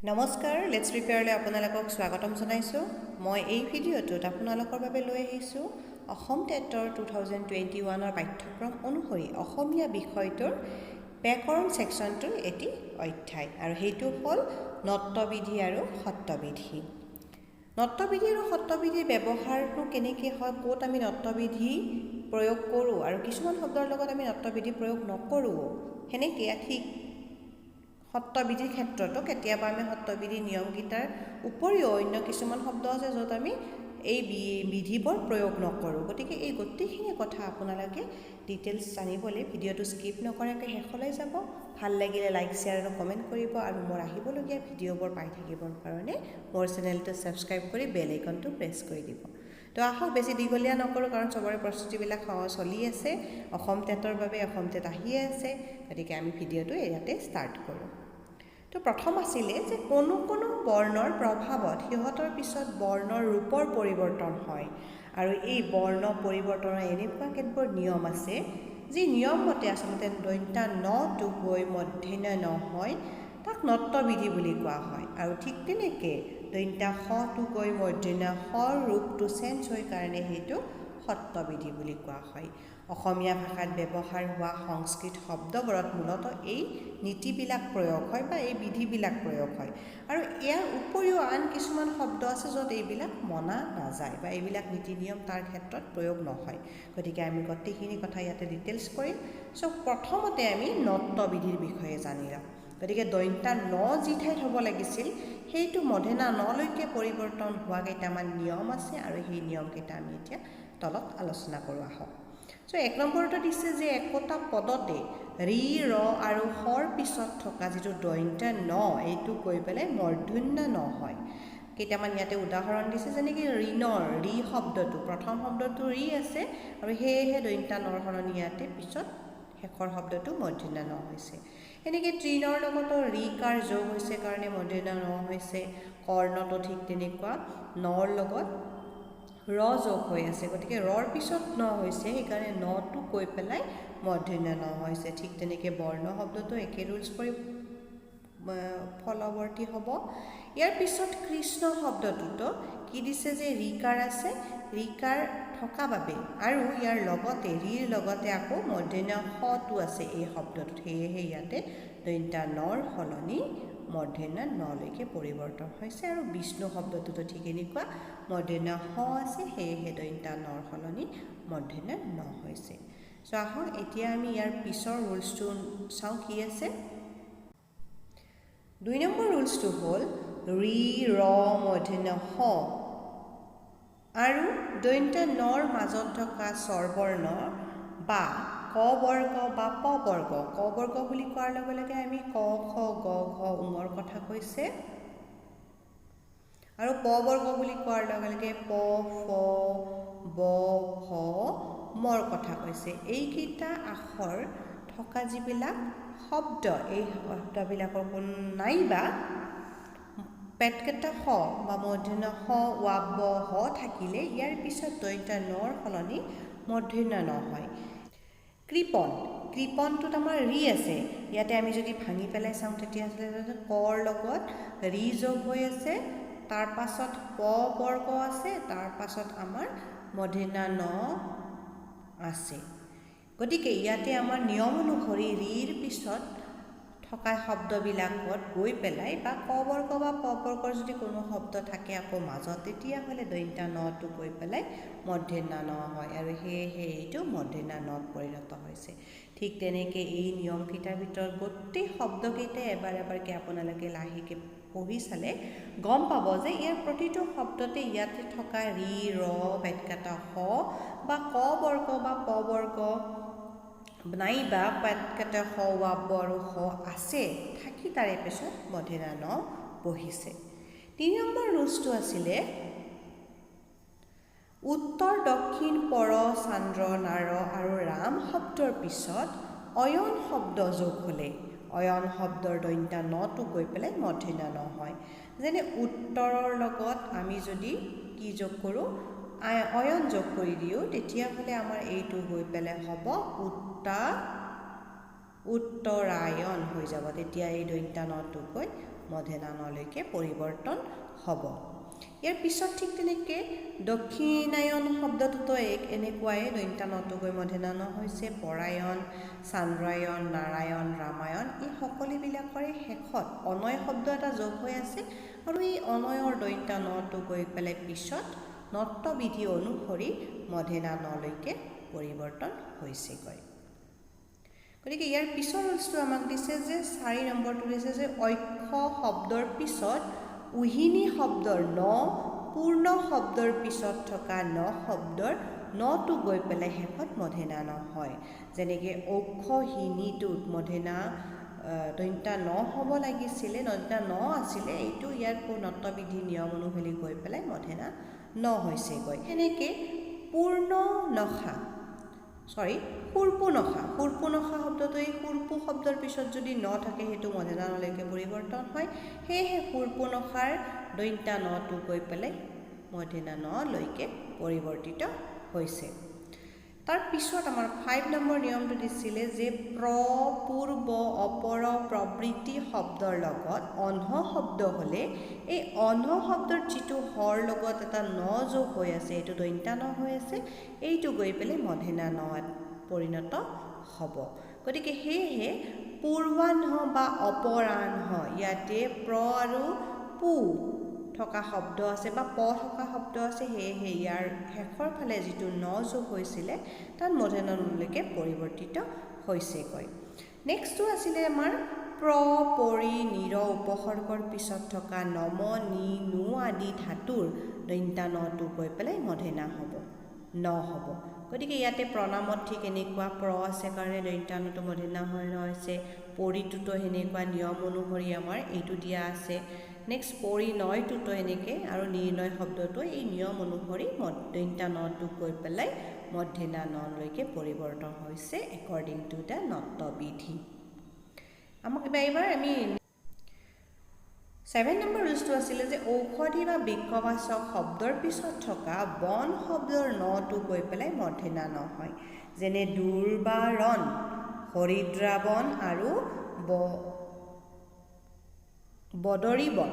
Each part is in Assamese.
নমস্কাৰ, let's প্ৰিপেয়াৰলৈ আপোনালোকক স্বাগতম জনাইছোঁ। মই এই ভিডিঅ'টোত আপোনালোকৰ বাবে লৈ আহিছোঁ অসম টেটৰ 2021ৰ পাঠ্যক্ৰম অনুসৰি অসমীয়া বিষয়টোৰ ব্যাকৰণ ছেকশ্যনটোৰ এটি অধ্যায় আৰু সেইটো হ'ল ণত্ববিধি আৰু ষত্ববিধি। ণত্ববিধি আৰু ষত্ববিধিৰ ব্যৱহাৰটো কেনেকৈ হয়, ক'ত আমি ণত্ববিধি প্ৰয়োগ কৰোঁ আৰু কিছুমান শব্দৰ লগত আমি ণত্ববিধি প্ৰয়োগ নকৰোঁ, সেনেকৈ ঠিক ষত্ববিধিৰ ক্ষেত্ৰতো কেতিয়াবা আমি ষত্ববিধিৰ নিয়মকেইটাৰ উপৰিও অন্য কিছুমান শব্দ আছে য'ত আমি এই বিধিবোৰ প্ৰয়োগ নকৰোঁ। গতিকে এই গোটেইখিনি কথা আপোনালোকে ডিটেইলছ জানিবলৈ ভিডিঅ'টো স্কিপ নকৰাকৈ শেষলৈ যাব। ভাল লাগিলে লাইক, শ্বেয়াৰ আৰু কমেণ্ট কৰিব আৰু মোৰ আহিবলগীয়া ভিডিঅ'বোৰ পাই থাকিবৰ কাৰণে মোৰ চেনেলটো ছাবস্ক্ৰাইব কৰি বেল আইকনটো প্ৰেছ কৰি দিব। তো আহক, বেছি দীঘলীয়া নকৰোঁ, কাৰণ চবৰে প্ৰস্তুতিবিলাক চলি আছে অসম টেটৰ বাবে, অসম টেট আহিয়ে আছে। গতিকে আমি ভিডিঅ'টো ইয়াতে ষ্টাৰ্ট কৰোঁ। তো প্ৰথম আছিলে যে কোনো কোনো বৰ্ণৰ প্ৰভাৱত সিহঁতৰ পিছত বৰ্ণৰ ৰূপৰ পৰিৱৰ্তন হয় আৰু এই বৰ্ণ পৰিৱৰ্তনৰ এনেকুৱা কেতবোৰ নিয়ম আছে যি নিয়ম মতে আচলতে দন্ত্য নটো গৈ মূৰ্ধন্য ন হয়, তাক ণত্ববিধি বুলি কোৱা হয়। আৰু ঠিক তেনেকৈ দন্ত্য সটো গৈ মূৰ্ধন্য সৰ ৰূপটো চেঞ্জ হৈ কাৰণে সেইটো ষত্ববিধি বুলি কোৱা হয়। অসমীয়া ভাষাত ব্যৱহাৰ হোৱা সংস্কৃত শব্দবোৰত মূলতঃ এই নীতিবিলাক প্ৰয়োগ হয় বা এই বিধিবিলাক প্ৰয়োগ হয়। আৰু ইয়াৰ উপৰিও আন কিছুমান শব্দ আছে য'ত এইবিলাক মনা নাযায় বা এইবিলাক নীতি নিয়ম তাৰ ক্ষেত্ৰত প্ৰয়োগ নহয়। গতিকে আমি গোটেইখিনি কথা ইয়াতে ডিটেইলছ কৰিম। চ' প্ৰথমতে আমি ণত্ববিধিৰ বিষয়ে জানি লওঁ। গতিকে দন্ত্য ন যি ঠাইত হ'ব লাগিছিল সেইটো মূৰ্ধন্য নলৈকে পৰিৱৰ্তন হোৱা কেইটামান নিয়ম আছে আৰু সেই নিয়মকেইটা আমি এতিয়া তলত আলোচনা কৰোঁ আহক। চ' এক নম্বৰতে দিছে যে একোটা পদতে ৰি, ৰ আৰু সৰ পিছত থকা যিটো দন্ত্য ন, এইটো গৈ পেলাই মূৰ্ধন্য ন হয়। কেইটামান ইয়াতে উদাহৰণ দিছে, যেনেকৈ ঋণৰ ৰি শব্দটো, প্ৰথম শব্দটো ৰি আছে আৰু সেয়েহে দন্ত্য নৰ সলনি ইয়াতে পিছত শেষৰ শব্দটো মূৰ্ধন্য ন হৈছে। সেনেকৈ তৃণৰ লগতো ৰিকাৰ যোগ হৈছে কাৰণে মূৰ্ধন্য ন হৈছে। কৰ্ণটো ঠিক তেনেকুৱা, নৰ লগত ৰ যোগ হৈ আছে, গতিকে ৰৰ পিছত ন হৈছে, সেইকাৰণে নটো গৈ পেলাই মূৰ্ধন্য ন হৈছে। ঠিক তেনেকৈ বৰ্ণ শব্দটো একে ৰুলছ কৰি ফলৱৰ্তী হ'ব। ইয়াৰ পিছত কৃষ্ণ শব্দটোতো কি দিছে যে ৰিকাৰ আছে, ৰিকাৰ থকা বাবে আৰু ইয়াৰ লগতে ৰিৰ লগতে আকৌ মূৰ্ধন্য সটো আছে এই শব্দটোত, সেয়েহে ইয়াতে দন্ত্য নৰ সলনি মূৰ্ধন্য নলৈকে পৰিৱৰ্তন হৈছে। আৰু বিষ্ণু শব্দটোতো ঠিক এনেকুৱা, মূৰ্ধন্য স আছে, সেয়েহে দন্ত্য নৰ সলনি মূৰ্ধন্য ন হৈছে। চ' আহক এতিয়া আমি ইয়াৰ পিছৰ ৰুলছটো চাওঁ কি আছে। দুই নম্বৰ ৰুলছটো হ'ল ৰি, ৰ, মূৰ্ধন্য স আৰু দন্ত্য নৰ মাজত থকা স্বৰবৰ্ণ বা ক বৰ্গ বা প বৰ্গ। ক বৰ্গ বুলি কোৱাৰ লগে লগে আমি ক, খ, গ, ঘ, ঙৰ কথা কৈছে আৰু প বৰ্গ বুলি কোৱাৰ লগে লগে প, ফ, ব, ভ, মৰ কথা কৈছে। এইকেইটা আখৰ থকা যিবিলাক শব্দ, এই শব্দবিলাকৰ কোন নাইবা পেটকেইটা স বা মূৰ্ধন্য স, ৱা, ব, হ থাকিলে ইয়াৰ পিছত দন্ত্য নৰ সলনি মূৰ্ধন্য ন হয়। কৃপণ, কৃপণটোত আমাৰ ৰি আছে, ইয়াতে আমি যদি ভাঙি পেলাই চাওঁ তেতিয়াহ'লে কৰ লগত ৰি যোগ হৈ আছে, তাৰ পাছত প বৰ্গ আছে, তাৰ পাছত আমাৰ মূৰ্ধন্য ন আছে। গতিকে ইয়াতে আমাৰ নিয়ম অনুসৰি ৰিৰ পিছত থকা শব্দবিলাকত গৈ পেলাই বা ক বৰ্গ বা প বৰ্গৰ যদি কোনো শব্দ থাকে আকৌ মাজত, তেতিয়াহ'লে দন্ত্য নটো গৈ পেলাই মূৰ্ধন্য ন হয় আৰু সেয়েহে এইটো মূৰ্ধন্য নত পৰিণত হৈছে। ঠিক তেনেকৈ এই নিয়মকেইটাৰ ভিতৰত গোটেই শব্দকেইটাই এবাৰ এবাৰকৈ আপোনালোকে লাহেকৈ পঢ়ি চালে গম পাব যে ইয়াৰ প্ৰতিটো শব্দতে ইয়াতে থকা ৰি, ৰ, পেটকাটা স বা ক বৰ্গ বা প বৰ্গ নাইবা পেটকাটা স, ৱা, ব আৰু হ আছে, থাকি তাৰে পিছত মূৰ্ধন্য ন বহিছে। তিনি নম্বৰ ৰুলছটো আছিলে উত্তৰ, দক্ষিণ, পৰ, চান্দ্ৰ, নাৰ আৰু ৰাম শব্দৰ পিছত অয়ন শব্দ যোগ হ'লে অয়ন শব্দৰ দন্ত্য নটো গৈ পেলাই মূৰ্ধন্য ন হয়। যেনে উত্তৰৰ লগত আমি যদি কি যোগ কৰোঁ, অয়ন যোগ কৰি দিওঁ, তেতিয়াহ'লে আমাৰ এইটো গৈ পেলাই হ'ব উত্তৰায়ণ হৈ যাব, তেতিয়া এই দন্ত্য নটো গৈ মধেনা নলৈকে পৰিৱৰ্তন হ'ব। ইয়াৰ পিছত ঠিক তেনেকৈ দক্ষিণায়ন শব্দটোতো এক এনেকুৱাই দন্তা নটো গৈ মধেনা ন হৈছে। পৰায়ণ, চান্দ্ৰায়ণ, নাৰায়ণ, ৰামায়ণ এই সকলোবিলাকৰে শেষত অনয় শব্দ এটা যোগ হৈ আছে আৰু এই অনয়ৰ দন্তা নটো গৈ পেলাই পিছত নত্ববিধি অনুসৰি মধেনা নলৈকে পৰিৱৰ্তন হৈছেগৈ। গতিকে ইয়াৰ পিছৰ ৰুলছটো আমাক দিছে যে 4 নম্বৰটো দিছে যে অক্ষ শব্দৰ পিছত উহিনী শব্দৰ ন, পূৰ্ণ শব্দৰ পিছত থকা ন শব্দৰ নটো গৈ পেলাই শেষত মধেনা ন হয়। যেনেকৈ ঔষহিনীটোত মধেনা দন্তা ন হ'ব লাগিছিলে, দন্তা ন আছিলে, এইটো ইয়াৰ নত্ববিধি নিয়ম অনুসৰি গৈ পেলাই মধেনা ন হৈছেগৈ। সেনেকৈ পূৰ্ণ নখা চৰি সুৰপু নখা, সুৰপু নখা শব্দটো এই সুৰপু শব্দৰ পিছত যদি ন থাকে সেইটো মধেনা নলৈকে পৰিৱৰ্তন হয়। সেয়েহে সুৰপু নখাৰ দন্তা নটো গৈ পেলাই মধেনা নলৈকে পৰিৱৰ্তিত হৈছে। তাৰ পিছত আমাৰ 5 নম্বৰ নিয়মটো দিছিলে যে প্ৰ, পূৰ্ব, অপৰ, প্ৰবৃত্তি শব্দৰ লগত অহ্ন শব্দ হ'লে এই অহ্ন শব্দৰ যিটো হৰ লগত এটা ন যোগ হৈ আছে, এইটো দন্তা ন হৈ আছে, এইটো গৈ পেলাই মধেনা ন পৰিণত হ'ব। গতিকে সেয়েহে পূৰ্বাহ্ন বা অপৰাহ্ন ইয়াতে প্ৰ আৰু পু থকা শব্দ আছে বা প থকা শব্দ আছে, সেয়েহে ইয়াৰ শেষৰ ফালে যিটো ন যোগ হৈছিলে তাত মধেনা নলৈকে পৰিৱৰ্তিত হৈছেগৈ। নেক্সটটো আছিলে আমাৰ প্ৰ, পৰি, নিৰ উপসৰ্গৰ পিছত থকা নম, নি, নু আদি ধাতুৰ দন্তা নটো গৈ পেলাই মধেনা হ'ব, ন হ'ব। গতিকে ইয়াতে প্ৰণামত ঠিক এনেকুৱা প্ৰ আছে কাৰণে দন্তা নটো মধেনা হৈছে, পৰিটোতো সেনেকুৱা নিয়ম অনুসৰি আমাৰ এইটো দিয়া আছে। নেক্সট পৰিণয়টোতো এনেকৈ আৰু নিৰ্ণয় শব্দটো এই নিয়ম অনুসৰি দন্তা নটো গৈ পেলাই মধেনা নলৈকে পৰিৱৰ্তন হৈছে একৰ্ডিং টু the নত্ববিধি। আমাক এইবাৰ আমি 7 নম্বৰ ৰুলছটো আছিলে যে ঔষধি বা বৃক্ষবাচক শব্দৰ পিছত থকা বন শব্দৰ নটো গৈ পেলাই মধেনা ন হয়। যেনে দুৰ্বাৰণ, হৰিদ্ৰাবন আৰু বদৰী বন।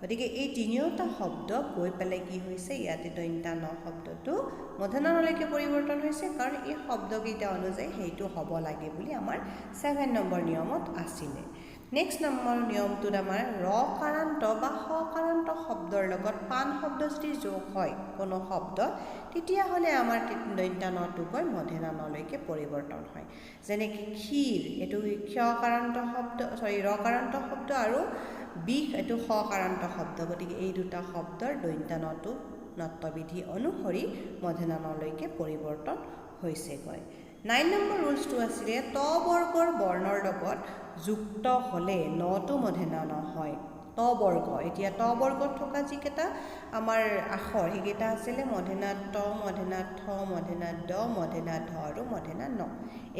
গতিকে এই তিনিওটা শব্দ গৈ পেলাই কি হৈছে, ইয়াতে দন্তা ন শব্দটো মধেনা নলৈকে পৰিৱৰ্তন হৈছে, কাৰণ এই শব্দকেইটা অনুযায়ী সেইটো হ'ব লাগে বুলি আমাৰ 7 নম্বৰ নিয়মত আছিলে। নেক্সট নম্বৰ নিয়মটোত আমাৰ ৰকাৰান্ত বা সকাৰান্ত শব্দৰ লগত পান শব্দ যদি যোগ হয় কোনো শব্দত, তেতিয়াহ'লে আমাৰ দন্তা নটো গৈ মধেনা নলৈকে পৰিৱৰ্তন হয়। যেনেকৈ ক্ষীৰ, এইটো ক্ষকাৰান্ত শব্দ চৰি ৰকাৰান্ত শব্দ আৰু বিষ এইটো সকাৰান্ত শব্দ। গতিকে এই দুটা শব্দৰ দন্তা নটো নত্ববিধি অনুসৰি মধেনা নলৈকে পৰিৱৰ্তন হৈছেগৈ। 9 নম্বৰ ৰুলছটো আছিলে ত বৰ্গৰ বৰ্ণৰ লগত যুক্ত হ'লে নটো মধেনা নহয়। ত বৰ্গ, এতিয়া ত বৰ্গত থকা যিকেইটা আমাৰ আখৰ সেইকেইটা আছিলে মধেনা ত, মধেনা থ, মধেনা দ, মধেনা ধ আৰু মধেনা ন।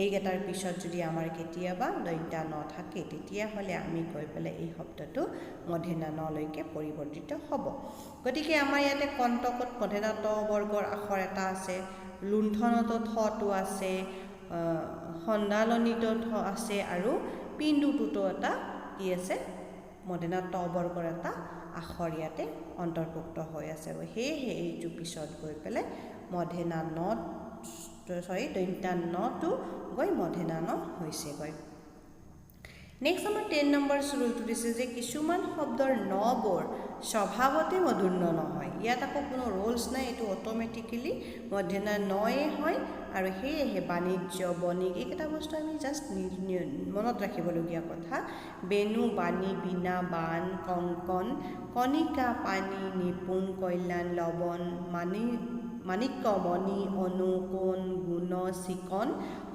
এইকেইটাৰ পিছত যদি আমাৰ কেতিয়াবা দন্তা ন থাকে তেতিয়াহ'লে আমি গৈ পেলাই এই শব্দটো মধেনা নলৈকে পৰিৱৰ্তিত হ'ব। গতিকে আমাৰ ইয়াতে কণ্টকত মধেনা ত বৰ্গৰ আখৰ এটা আছে, লুণ্ঠনতো থটো আছে, সন্দালনিতো থ আছে আৰু পিণ্ডুটোতো এটা কি আছে মধেনা ত বৰ্গৰ এটা আখৰ ইয়াতে অন্তৰ্ভুক্ত হৈ আছে। সেয়েহে এইটো পিছত গৈ পেলাই মধেনা ন চৰি দন্তা নটো গৈ মধেনা ন হৈছেগৈ। নেক্সট আমাৰ 10 নম্বৰ ৰুলটো দিছে যে কিছুমান শব্দৰ নবোৰ স্বভাৱতে মধুৰ্ণ নহয়। ইয়াত আকৌ কোনো ৰুলছ নাই, এইটো অট'মেটিকেলি মধেনা নয়ে হয় আৰু সেয়েহে বাণিজ্য, বণিক এইকেইটা বস্তু আমি জাষ্ট মনত ৰাখিবলগীয়া কথা। বেনু, বাণী, বীণা, বান, কংকন, কণিকা, পানী, নিপুণ, কল্যাণ, লৱণ, মানি মাণিক্য, মণি, অনু, কোণ, গুণ, চিকন,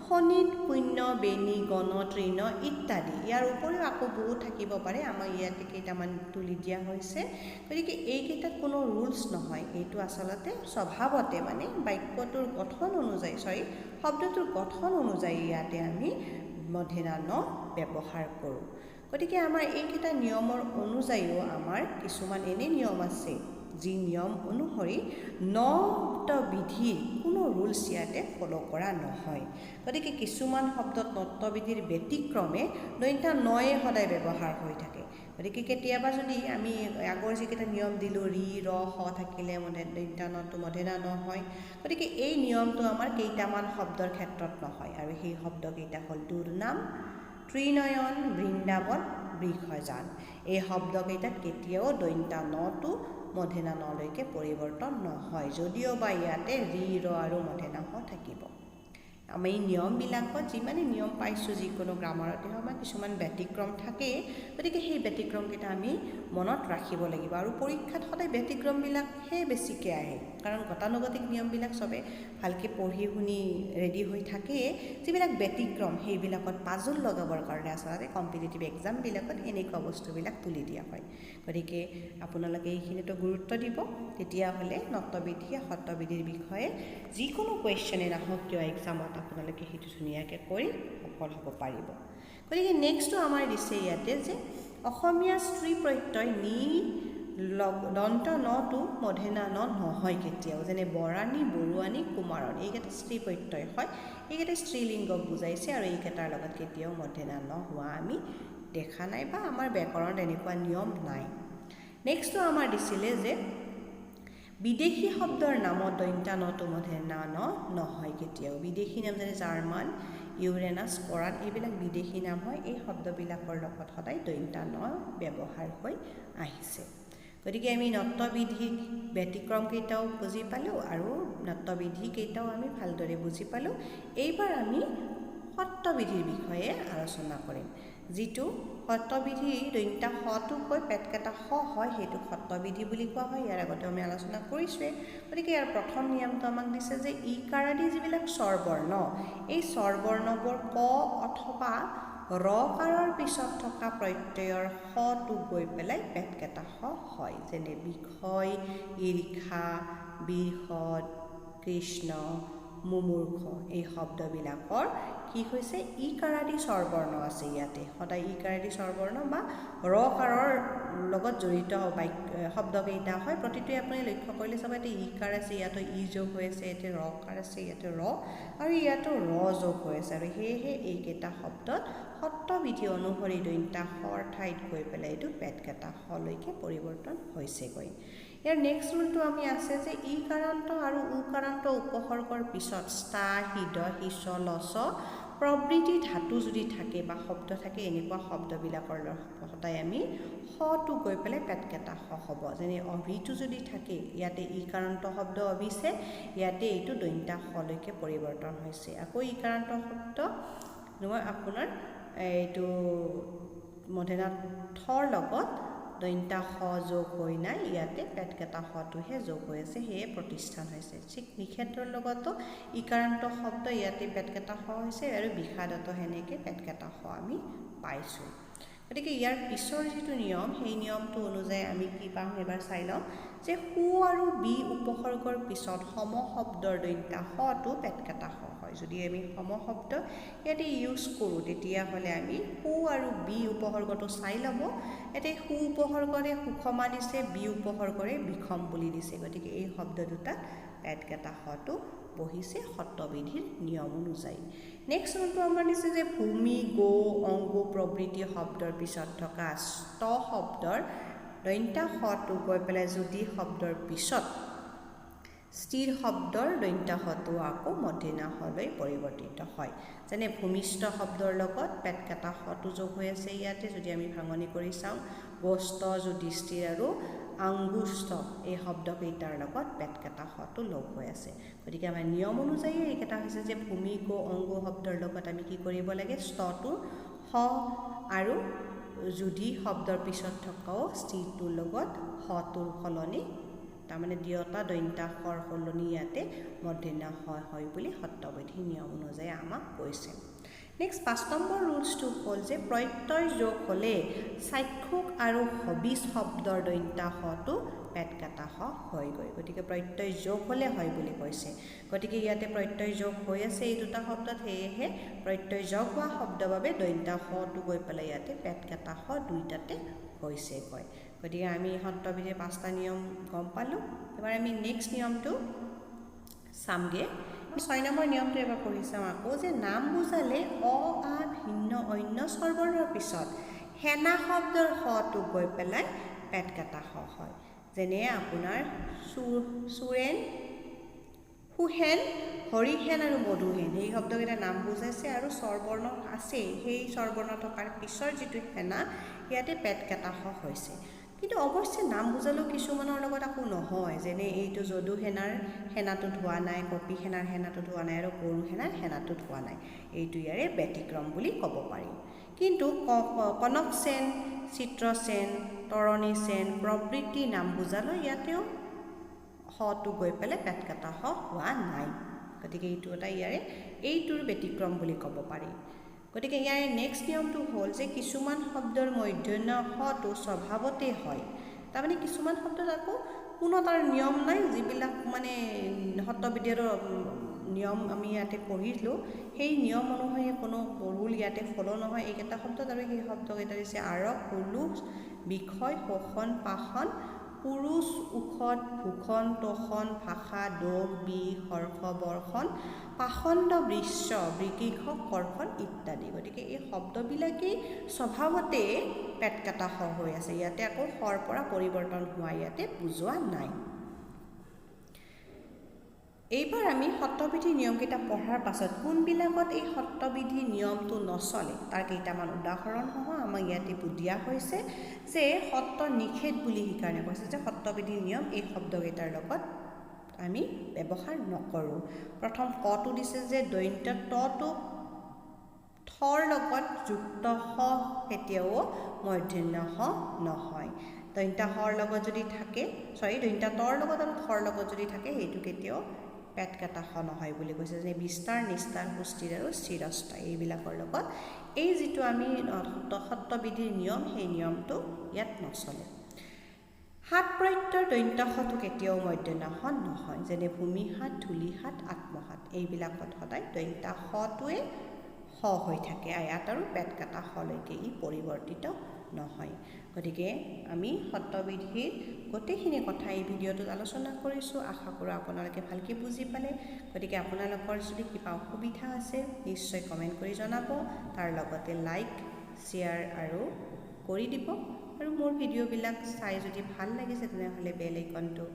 শনিত, পুণ্য, বেণী, গণ, তৃণ ইত্যাদি। ইয়াৰ উপৰিও আকৌ বহুত থাকিব পাৰে, আমাক ইয়াতে কেইটামান তুলি দিয়া হৈছে। গতিকে এইকেইটাত কোনো ৰুলছ নহয়, এইটো আচলতে স্বভাৱতে মানে বাক্যটোৰ গঠন অনুযায়ী চৰি শব্দটোৰ গঠন অনুযায়ী ইয়াতে আমি মধেনা ন ব্যৱহাৰ কৰোঁ। গতিকে আমাৰ এইকেইটা নিয়মৰ অনুযায়ীও আমাৰ কিছুমান এনে নিয়ম আছে যি নিয়ম অনুসৰি নত বিধিৰ কোনো ৰুলছ ইয়াতে ফ'ল' কৰা নহয়। গতিকে কিছুমান শব্দত নত্ববিধিৰ ব্যতিক্ৰমে দন্তা নয়ে সদায় ব্যৱহাৰ হৈ থাকে। গতিকে কেতিয়াবা যদি আমি আগৰ যিকেইটা নিয়ম দিলোঁ, ৰি ৰ স থাকিলে দন্ত্য নটো মধ্যনা ন হয়, গতিকে এই নিয়মটো আমাৰ কেইটামান শব্দৰ ক্ষেত্ৰত নহয়। আৰু সেই শব্দকেইটা হ'ল দুৰ্নাম, ত্ৰিনয়ন, বৃন্দাবন, বৃষযান। এই শব্দকেইটাত কেতিয়াও দন্ত্য নটো মধ্যনা নলৈকে পৰিৱৰ্তন নহয়, যদিও বা ইয়াতে ৰি ৰ আৰু মধ্যনা স থাকিব। আমি নিয়মবিলাকত যিমানে নিয়ম পাইছোঁ, যিকোনো গ্ৰামাৰতে হওক বা কিছুমান ব্যতিক্ৰম থাকেই, গতিকে সেই ব্যতিক্ৰমকেইটা আমি মনত ৰাখিব লাগিব। আৰু পৰীক্ষাত সদায় ব্যতিক্ৰমবিলাকহে বেছিকৈ আহে, কাৰণ গতানুগতিক নিয়মবিলাক চবে ভালকৈ পঢ়ি শুনি ৰেডি হৈ থাকেই। যিবিলাক ব্যতিক্ৰম সেইবিলাকত পাজল লগাবৰ কাৰণে আচলতে কম্পিটিটিভ এক্সামবিলাকত এনেকুৱা বস্তুবিলাক তুলি দিয়া হয়। গতিকে আপোনালোকে এইখিনিতো গুৰুত্ব দিব, তেতিয়াহ'লে নত্যবিধি সত্যবিধিৰ বিষয়ে যিকোনো কুৱেশ্যনে নাহক কিয় এক্সামত আপোনালোকে সেইটো ধুনীয়াকৈ কৰি সফল হ'ব পাৰিব। গতিকে নেক্সটটো আমাৰ দিছে ইয়াতে যে অসমীয়া স্ত্ৰী প্ৰত্যয় নি দন্ত নটো মধেনা ন নহয় কেতিয়াও। যেনে বৰাণী, বৰুৱানী, কুমাৰণী, এইকেইটা স্ত্ৰী প্ৰত্যয় হয়, এইকেইটা স্ত্ৰীলিংগক বুজাইছে আৰু এইকেইটাৰ লগত কেতিয়াও মধেনা ন হোৱা আমি দেখা নাই বা আমাৰ ব্যাকৰণত এনেকুৱা নিয়ম নাই। নেক্সটটো আমাৰ দিছিলে যে বিদেশী শব্দৰ নামত দন্ত্য নটো মধেনা ন নহয় কেতিয়াও। বিদেশী নাম যেনে জাৰ্মান, ইউৰেনাছ, কৰাণ, এইবিলাক বিদেশী নাম হয়, এই শব্দবিলাকৰ লগত সদায় দন্ত্য ন ব্যৱহাৰ হৈ আহিছে। গতিকে আমি নত্যবিধিৰ ব্যতিক্ৰমকেইটাও বুজি পালোঁ আৰু নত্যবিধিকেইটাও আমি ভালদৰে বুজি পালোঁ। এইবাৰ আমি সত্যবিধিৰ বিষয়ে আলোচনা কৰিম। যিটো সত্যবিধি দন্ত্য সটো কৈ পেটকেইটা স হয়, সেইটো সত্যবিধি বুলি কোৱা হয়। ইয়াৰ আগতে আমি আলোচনা কৰিছোঁৱেই। গতিকে ইয়াৰ প্ৰথম নিয়মটো আমাক দিছে যে ইকাৰাদি যিবিলাক স্বৰবৰ্ণ, এই স্বৰবৰ্ণবোৰ ক অথবা ৰকাৰৰ পিছত থকা প্ৰত্যয়ৰ সটো গৈ পেলাই পেটকেইটা স হয়। যেনে বিষয়, ঈৰ্ষা, বৃহৎ, কৃষ্ণ, মুমূৰ্ষ, এই শব্দবিলাকৰ কি হৈছে, ইকাৰাদি স্বৰবৰ্ণ আছে। ইয়াতে সদায় ইকাৰাদি স্বৰবৰ্ণ বা ৰকাৰৰ লগত জড়িত বাক্য শব্দকেইটা হয়। প্ৰতিটোৱে আপুনি লক্ষ্য কৰিলে চাব, ইয়াতে ইকাৰ আছে, ইয়াতো ই যোগ হৈ আছে, ইয়াতে ৰকাৰ আছে, ইয়াতে ৰ আৰু ইয়াতো ৰ যোগ হৈ আছে। আৰু সেয়েহে এইকেইটা শব্দত সত্যবিধি অনুসৰি দন্ত্য সৰ ঠাইত গৈ পেলাই এইটো পেটকেইটা সলৈকে পৰিৱৰ্তন হৈছেগৈ। ইয়াৰ নেক্সট ৰুলটো আমি আছে যে ইকাৰান্ত আৰু উকাৰান্ত উপসৰ্গৰ পিছত স্থা, হৃদ, হিচ, লচ প্ৰভৃতি ধাতু যদি থাকে বা শব্দ থাকে, এনেকুৱা শব্দবিলাকৰ সদায় আমি সটো গৈ পেলাই পেটকেইটা স হ'ব। যেনে অভিটো যদি থাকে, ইয়াতে ইকাৰান্ত শব্দ অভিছে, ইয়াতে এইটো দন্ত্য সলৈকে পৰিৱৰ্তন হৈছে। আকৌ ইকাৰান্ত শব্দ নহয় আপোনাৰ এইটো মধেনা থৰ লগত দন্ত্য স যোগ হৈ নাই, ইয়াতে পেটকেইটা সটোহে যোগ হৈ আছে, সেয়ে প্ৰতিষ্ঠান হৈছে। ঠিক নিষেধৰ লগতো ইকাৰান্ত শব্দ ইয়াতে পেটকেইটা স হৈছে আৰু বিষাদতো সেনেকৈ পেটকেইটা স আমি পাইছোঁ। গতিকে ইয়াৰ পিছৰ যিটো নিয়ম, সেই নিয়মটো অনুযায়ী আমি কি পাম এবাৰ চাই লওঁ যে সু আৰু বি উপসৰ্গৰ পিছত সম শব্দৰ দন্ত্য সটো পেটকেইটা স হয়। যদি আমি সম শব্দ ইয়াতে ইউজ কৰোঁ, তেতিয়াহ'লে আমি সু আৰু বি উপসৰ্গটো চাই ল'ব। ইয়াতে সু উপসৰ্গৰে সুষমা দিছে, বি উপসৰ্গৰে বিষম বুলি দিছে। গতিকে এই শব্দ দুটাত পেটকেইটা সটো বহিছে সত্যবিধিৰ নিয়ম অনুযায়ী। নেক্সট ৰুলটো আমাৰ দিছে যে ভূমি, গৌ, অংগ প্ৰভৃতি শব্দৰ পিছত থকা স্ত শব্দৰ দন্ত্য সটো গৈ পেলাই যদি শব্দৰ পিছত স্থিৰ শব্দৰ দন্ত্য সটো আকৌ মধেনা সলৈ পৰিৱৰ্তিত হয়। যেনে ভূমিষ্ঠ শব্দৰ লগত পেটকেইটা সটো যোগ হৈ আছে। ইয়াতে যদি আমি ভাঙনি কৰি চাওঁ, গোষ্ঠ, যুধিষ্ঠিৰ আৰু আংগুষ্ঠ এই শব্দকেইটাৰ লগত পেটকেইটা সটো লগ হৈ আছে। গতিকে আমাৰ নিয়ম অনুযায়ী এইকেইটা হৈছে যে ভূমি, গৌ, অংগ শব্দৰ লগত আমি কি কৰিব লাগে, স্তটোৰ স আৰু যুধি শব্দৰ পিছত থকাও স্থিৰটোৰ লগত সটোৰ সলনি, তাৰমানে দিয়তা দন্ত্য সৰ সলনি ইয়াতে মধেনা স হয় বুলি সত্যবিধি নিয়ম অনুযায়ী আমাক কৈছে। নেক্সট 5 নম্বৰ ৰুলছটো হ'ল যে প্ৰত্যয় যোগ হ'লে চাক্ষুষ আৰু হবিজ শব্দৰ দন্ত্য সটো পেটকেইটা স হয়গৈ। গতিকে প্ৰত্যয় যোগ হ'লে হয় বুলি কৈছে। গতিকে ইয়াতে প্ৰত্যয় যোগ হৈ আছে এই দুটা শব্দত, সেয়েহে প্ৰত্যয় যোগ হোৱা শব্দৰ বাবে দন্ত্য সটো গৈ পেলাই ইয়াতে পেটকেইটা স দুইটাতে হৈছেগৈ। গতিকে আমি সত্যবিধিৰ 5টা নিয়ম গম পালোঁ। এবাৰ আমি নেক্সট নিয়মটো চামগৈ। 6 নম্বৰ নিয়মটো এবাৰ পঢ়ি চাওঁ আকৌ যে নাম বুজালে অ, আ ভিন্ন অন্য স্বৰবৰ্ণৰ পিছত সেনা শব্দৰ সটো গৈ পেলাই পেট কাটা স হয়। যেনে আপোনাৰ সুৰেণ, সুহেন, হৰিহেন আৰু মধুহেন, সেই শব্দকেইটা নাম বুজাইছে আৰু স্বৰবৰ্ণ আছেই। সেই স্বৰবৰ্ণ থকাৰ পিছৰ যিটো সেনা, ইয়াতে পেট কাটা স হৈছে। কিন্তু অৱশ্যে নাম বুজালেও কিছুমানৰ লগত আকৌ নহয়। যেনে এইটো যদু সেনাৰ সেনাটোত হোৱা নাই, কপি সেনাৰ সেনাটোত হোৱা নাই আৰু গৰু সেনাৰ সেনাটোত হোৱা নাই। এইটো ইয়াৰে ব্যতিক্ৰম বুলি ক'ব পাৰি। কিন্তু কনক সেন, চিত্ৰসেন, তৰণী সেন প্ৰভৃতি নাম বুজালেও ইয়াতেও সটো গৈ পেলাই পেট কাটা স হোৱা নাই। গতিকে এইটো এটা ইয়াৰে এইটোৰ ব্যতিক্ৰম বুলি ক'ব পাৰি। গতিকে ইয়াৰে নেক্সট নিয়মটো হ'ল যে কিছুমান শব্দৰ মূৰ্ধন্য সটো স্বভাৱতে হয়। তাৰমানে কিছুমান শব্দত আকৌ কোনো তাৰ নিয়ম নাই। যিবিলাক মানে সত্ৰবিদ্যাৰ নিয়ম আমি ইয়াতে পঢ়িলোঁ, সেই নিয়ম অনুসৰি কোনো ৰুল ইয়াতে ফ'ল' নহয় এইকেইটা শব্দত। আৰু সেই শব্দকেইটা দিছে আৰক, হুলুস, বিষয়, শোষণ, পাষণ, পুৰুষ, ঔষধ, ভূষণ, তোষণ, ভাষা, দোষ, বিষ, হৰ্ষ, বৰ্ষণ, পাষণ্ড, বৃশ্য, বিকৃষক, কৰ্ষণ ইত্যাদি। গতিকে এই শব্দবিলাকেই স্বভাৱতে পেট কাটা স হৈ আছে। ইয়াতে আকৌ সৰ পৰা পৰিৱৰ্তন হোৱা ইয়াতে বুজোৱা নাই। এইবাৰ আমি সত্ৰবিধি নিয়মকেইটা পঢ়াৰ পাছত কোনবিলাকত এই সত্ৰবিধি নিয়মটো নচলে তাৰ কেইটামান উদাহৰণসহ আমাক ইয়াতে দিয়া হৈছে যে সত্ৰ নিষেধ বুলি সেইকাৰণে কৈছে যে সত্ৰবিধি নিয়ম এই শব্দকেইটাৰ লগত আমি ব্যৱহাৰ নকৰোঁ। প্ৰথম কটো দিছে যে দৈত্য টটো থৰ লগত যুক্ত স কেতিয়াও মূৰ্ধন্য স নহয়। দন্ত্য সৰ লগত যদি থাকে, চৰি, দন্ত্য তৰ লগত আৰু থৰ লগত যদি থাকে সেইটো কেতিয়াও পেট কাটা স নহয় বুলি কৈছে। যেনে বিস্তাৰ, নিস্তাৰ, সুস্থিৰ আৰু চিৰস্থায়ী, এইবিলাকৰ লগত এই যিটো আমি সত্ৰবিধিৰ নিয়ম, সেই নিয়মটো ইয়াত নচলে। সাত প্ৰত্যয়ৰ দন্ত্য সটো কেতিয়াও মূৰ্ধন্য স নহয়। যেনে ভূমিসাত, ধূলিসাত, আত্মসাত, এইবিলাকত সদায় দন্ত্য সটোৱে স হৈ থাকে। ইয়াত আৰু পেট কাটা সলৈকে ই পৰিৱৰ্তিত নহয়। গতিকে আমি সত্ৰবিধিৰ গোটেইখিনি কথা এই ভিডিঅ'টোত আলোচনা কৰিছোঁ। আশা কৰোঁ আপোনালোকে ভালকৈ বুজি পালে। গতিকে আপোনালোকৰ যদি কিবা অসুবিধা আছে নিশ্চয় কমেণ্ট কৰি জনাব, তাৰ লগতে লাইক, শ্বেয়াৰ আৰু কৰি দিব। আৰু মোৰ ভিডিঅ'বিলাক চাই যদি ভাল লাগিছে তেনেহ'লে বেল আইকনটো,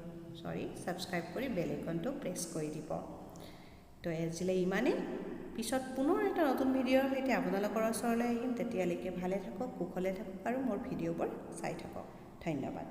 ছাবস্ক্ৰাইব কৰি বেল আইকনটো প্ৰেছ কৰি দিব। তো আজিলৈ ইমানেই। পিছত পুনৰ এটা নতুন ভিডিঅ'ৰ সৈতে আপোনালোকৰ ওচৰলৈ আহিম। তেতিয়ালৈকে ভালে থাকক, কুশলে থাকক আৰু মোৰ ভিডিঅ'বোৰ চাই থাকক। ধন্যবাদ।